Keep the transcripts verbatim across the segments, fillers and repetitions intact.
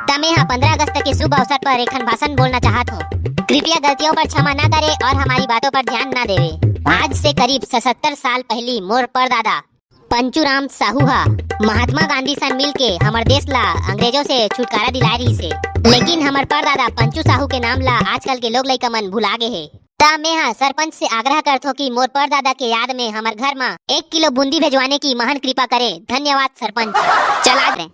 त मैं ह पंद्रह अगस्त के शुभ अवसर पर एक ठन भाषण बोलना चाहत हूँ। कृपया गलतियों पर क्षमा ना करे और हमारी बातों पर ध्यान ना देवे। आज से करीब सतहत्तर साल पहली मोर परदादा पंचूराम साहू ह महात्मा गांधी सन मिल के हमर देश ला अंग्रेजों से छुटकारा दिलाए रहिस हे। लेकिन हमर परदादा पंचू साहू के नाम ला आजकल के लोग लइका मन भुला गे हे। त मैं ह सरपंच से आग्रह करथों कि मोर परदादा के याद में हमर घर म एक किलो बूंदी भेजवाने की महान कृपा करे। धन्यवाद सरपंच। चला रे।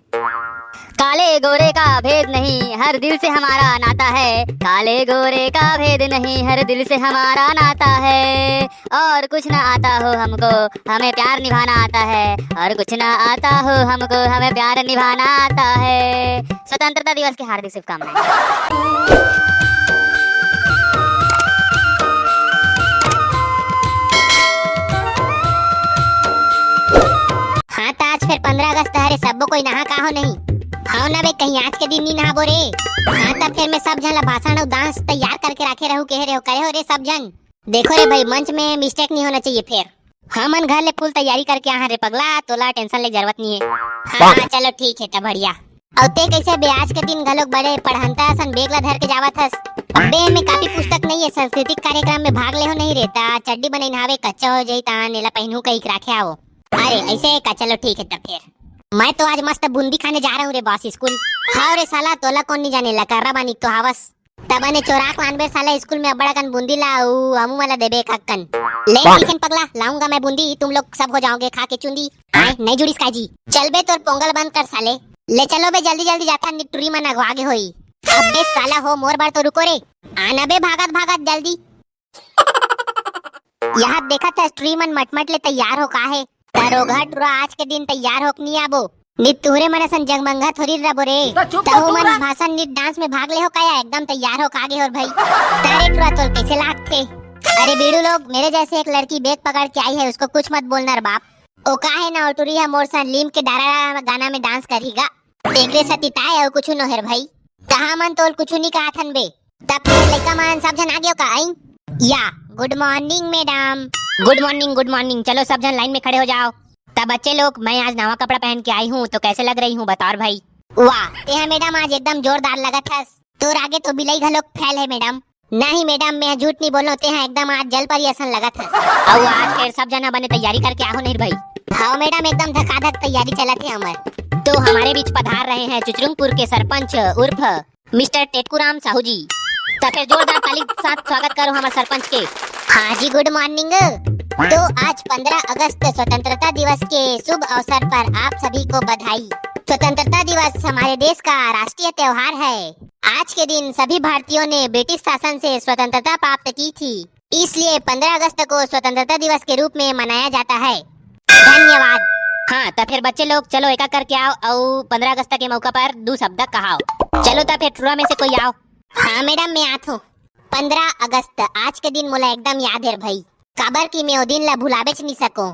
काले गोरे का भेद नहीं, हर दिल से हमारा नाता है। काले गोरे का भेद नहीं, हर दिल से हमारा नाता है। और कुछ ना आता हो हमको, हमें प्यार निभाना आता है। और कुछ ना आता हो हमको, हमें प्यार निभाना आता है। स्वतंत्रता दिवस की हार्दिक शुभकामनाएं। हाँ, त आज फेर पंद्रह अगस्त हरे, सबो कोई नहा का हो नहीं? हव ना बे, कहीं आज के दिन नी नहाबो रे? हाँ, त फेर मैं सब झन ला भाषण अउ dance तैयार करके राखे रहू, कहे रहे हो, करे हो रे सब झन? देखो रे भाई, मंच में mistake नहीं होना चाहिए फेर। हमन घर ले full तैयारी करके आए हन रे पगला, तोला tension ले जरूरत नहीं है। हाँ, हाँ, चलो ठीक है, त बढ़िया। अउ ते कैसे बे, आज के दिन घलोक बड़े पढ़ंता असन bag ला धर के जावत हस? अबे, एमे copy पुस्तक नहीं है, सांस्कृतिक कार्यक्रम में भाग लेहो नहीं रे, त चड्डी बनई नहावे, कच्चा हो जाई, त एला पहिनहू कहिके राखे आवो। अरे, ऐसे का? चलो ठीक है तब फिर। मैं तो आज मस्त बूंदी खाने जा रहा हूँ रे boss school। हाँ रे साला, तोला कौन नहीं जाने, लकर्रा बानी तो हावस। तब ने चोराक लानबे साला school में अब्बड़ अकन बूंदी ला, ऊ हमू मला देबे एक अक्कन। ले ठीक है पगला, लाऊंगा मैं बूंदी, तुम लोग सब हो जाओगे खा के चूंदी। आए, नहीं जुड़िस का जी? चल बे, तोर पोंगल बंद कर साले। ले चलो बे, जल्दी जल्दी जाता, निटुरी मन अगवा गे होई। अबे साला हो, मोर बर तो रुको रे। आना बे, भागत भागत जल्दी। यहाँ देखत हस, टुरी मन मटमट ले तैयार हो का हे? त रोगहा टुरा, आज के दिन तैयार होक नी आबो। नी तुहरे मन असन जंगमंगा थोरी रबो रे। त चुप हो तहु मन टुरा। भाषण नी dance में भाग ले हो का या? एकदम तैयार हो का गे हो रे भाई? तारे टुरा तोर कैसे लागथे? अरे बीड़ू लोग, मेरे जैसे एक लड़की bag पकड़ के आई है, उसको कुछ मत बोलना रे बाप। ओ का हे ना, ओ टुरी ह मोर सन लीम के डारा गाना में dance करही गा। एकरे सती ताय अउ कुछु नोहे रे भाई। त हमन तोल कुछु नी कहत हन बे। तब फिर लइका मन सब झन आ गेव का, आई? या, good morning madam। Good morning, good morning। चलो सब झन line में खड़े हो जाओ। तब बच्चे लोग, मैं आज नवा कपड़ा पहन के आई हूँ, तो कैसे लग रही हूँ बताओ रे भाई। वाह, तेहा madam आज एकदम जोरदार लगत हस। तोर आगे तो बिलाई घलोक fail है madam। नहीं madam, मैं झूठ नहीं बोलो, तेहा एकदम आज जल परी असन लगत हस। अउ आज फेर सब झन बने तैयारी करके आहो नहीं रे भाई। हाँ madam, एकदम धकाधक तैयारी चलत हे हमर। तो हमारे बीच पधार रहे हैं चुचरुंगपुर के सरपंच उर्फ मिस्टर टेटकूराम साहू जी। त फेर जोरदार ताली के साथ स्वागत करो हमारे सरपंच के। हाँ जी, good morning। तो आज पंद्रह अगस्त स्वतंत्रता दिवस के शुभ अवसर पर आप सभी को बधाई। स्वतंत्रता दिवस हमारे देश का राष्ट्रीय त्योहार है। आज के दिन सभी भारतीयों ने ब्रिटिश शासन से स्वतंत्रता प्राप्त की थी, इसलिए पंद्रह अगस्त को स्वतंत्रता दिवस के रूप में मनाया जाता है। धन्यवाद। हाँ, त फेर बच्चे लोग, चलो एक एक करके आओ अउ पंद्रह अगस्त के मौका पर दू शब्द कहाओ। चलो त फेर टुरा में से कोई आओ। हाँ madam, मैं आत हूँ। पंद्रह अगस्त, आज के दिन मोला एकदम याद हे रे भाई, काबर कि मैं ओ दिन ला भुलाबेच नी सको।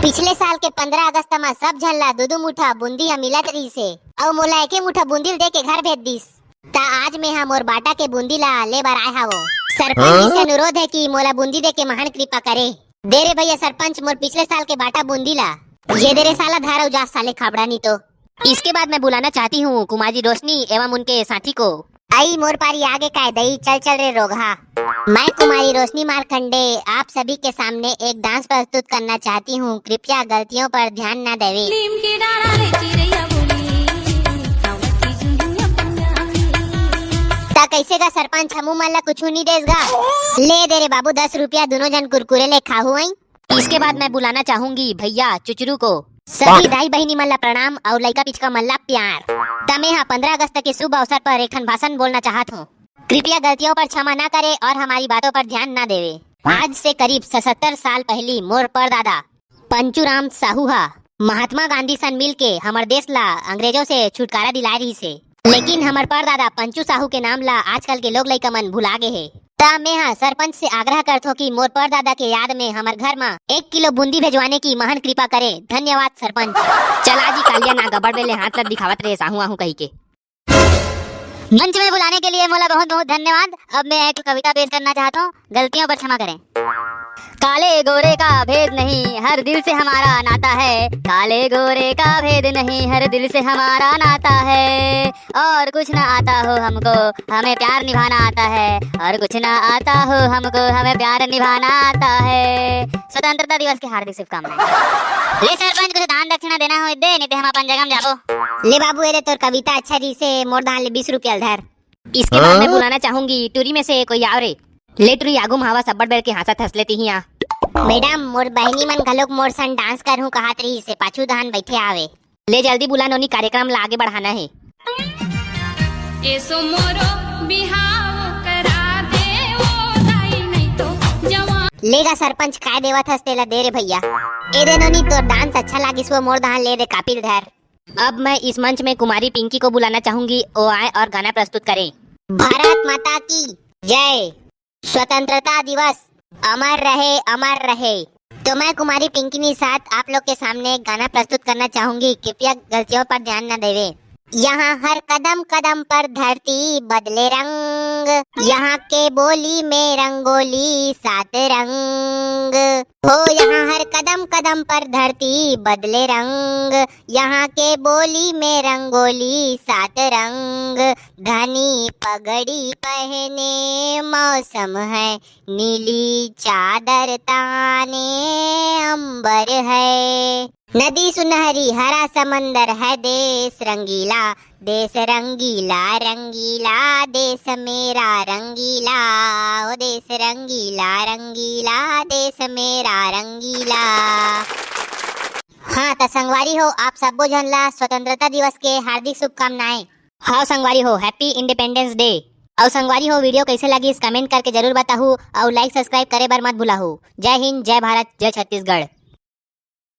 पिछले साल के पंद्रह अगस्त म सब झन ला दू दू मुठा बूंदी ह मिलत रहिस हे, अउ मोला एके मुठा बूंदी ल दे के घर भेज दिस। त आज मैं ह मोर बाटा के बूंदी ला ले बर आए हावो। सरपंच जी से अनुरोध है कि मोला बूंदी दे के महान कृपा करे। दे रे भैया सरपंच, मोर पिछले साल के बाटा बूंदी ला। ये दे रे साला, धारव जा साले खाबड़ा नी तो। इसके बाद मैं बुलाना चाहती हूँ कुमारी रोशनी एवं उनके साथी को। आई मोर पारी आगे काय दई, चल चल रे रोगहा। मैं कुमारी रोशनी मारकंडे आप सभी के सामने एक dance प्रस्तुत करना चाहती हूँ, कृपया गलतियों पर ध्यान न देवे। नीम के डारा ले चिरैया बोली, सावन की जुलुया पंजाबी। त कैसे गा सरपंच, हमू मन ला कुछु नी देस गा? ले दे रे बाबू, दस रुपया, दोनों जन कुरकुरे ले खाहू आई। इसके बाद मैं बुलाना चाहूंगी भैया चुचरू को। सभी दाई बहिनी मन ला प्रणाम अउ लइका पिचका मन ला प्यार। त मैं ह पंद्रह अगस्त के शुभ अवसर पर एक ठन भाषण बोलना चाहत हूँ। कृपया गलतियों पर क्षमा ना करे और हमारी बातों पर ध्यान ना देवे। आज से करीब सतहत्तर साल पहली मोर परदादा पंचूराम साहू ह महात्मा गांधी सन मिल के हमर देश ला अंग्रेजों से छुटकारा दिलाए रहिस हे। लेकिन हमर परदादा पंचू साहू के नाम ला आजकल के लोग लइका मन भुला गे हे। त मैं ह सरपंच से आग्रह करथों कि मोर परदादा के याद में हमर घर म एक किलो बूंदी भेजवाने की महान कृपा करे। धन्यवाद सरपंच। चला जी कालिया ना गबड़ बेले हाथ ला दिखावत रहे साहू आहू कही के। मंच में बुलाने के लिए मोला बहुत बहुत धन्यवाद। अब मैं एक कविता पेश करना चाहता हूँ, गलतियों पर क्षमा करें। काले गोरे का भेद नहीं, हर दिल से हमारा नाता है। काले गोरे का भेद नहीं, हर दिल से हमारा नाता है। और कुछ ना आता हो हमको, हमें प्यार निभाना आता है। और कुछ ना आता हो हमको, हमें प्यार निभाना आता है। स्वतंत्रता दिवस की हार्दिक शुभकामनाएं। ले सरपंच, कुछ दान दक्षिणा देना हो दे, नहीं तो हम अपन जगह में जाबो। ले बाबू, ये ले तोर कविता अच्छा रहिसे, मोर दान ले बीस रुपया ल धर। इसके बाद मैं हाँ? बुलाना चाहूंगी टूरी में से कोई आव रे। ले टूरी, आगू में हवा सब्बड़ बेर के हाँसत हंसले तिही आ। मैडम, मोर बहिनी मन घलोक मोर संग डांस करहूं कहत रहिसे, पाछू दान बैठे आवे। ले जल्दी बुला नोनी, कार्यक्रम ला आगे बढ़ाना है। एसो मोरो बिहाव करा दे ओ दाई, नहीं तो जवान। लेगा सरपंच, काय देवत हस तेला दे रे भैया। ए दे नोनी, तोर डांस अच्छा लागिस वो, मोर दान ले रे, कापी ल धर। अब मैं इस मंच में कुमारी पिंकी को बुलाना चाहूंगी, वो आए और गाना प्रस्तुत करें। भारत माता की जय। स्वतंत्रता दिवस अमर रहे, अमर रहे। तो मैं कुमारी पिंकी निषाद आप लोग के सामने एक गाना प्रस्तुत करना चाहूंगी, कृपया गलतियों पर ध्यान न देवे। यहाँ हर कदम कदम पर धरती बदले रंग, यहाँ के बोली में रंगोली सात रंग। हो यहाँ हर कदम कदम पर धरती बदले रंग, यहाँ के बोली में रंगोली सात रंग। घनी पगड़ी पहने मौसम है, नीली चादर ताने अंबर है। नदी सुनहरी हरा समंदर है, देश रंगीला, देश रंगीला, रंगीला देश मेरा रंगीला, ओ देश रंगीला, रंगीला देश मेरा रंगीला। हाँ, त संगवारी हो, आप सब्बो झन ला स्वतंत्रता दिवस के हार्दिक शुभकामनाएं। हाव संगवारी हो, Happy Independence Day। अउ संगवारी हो, वीडियो कैसे लगिस, कमेंट करके जरूर बताहू, अउ लाइक सब्सक्राइब करे बर मत भुलाहू। जय हिंद, जय भारत, जय छत्तीसगढ़।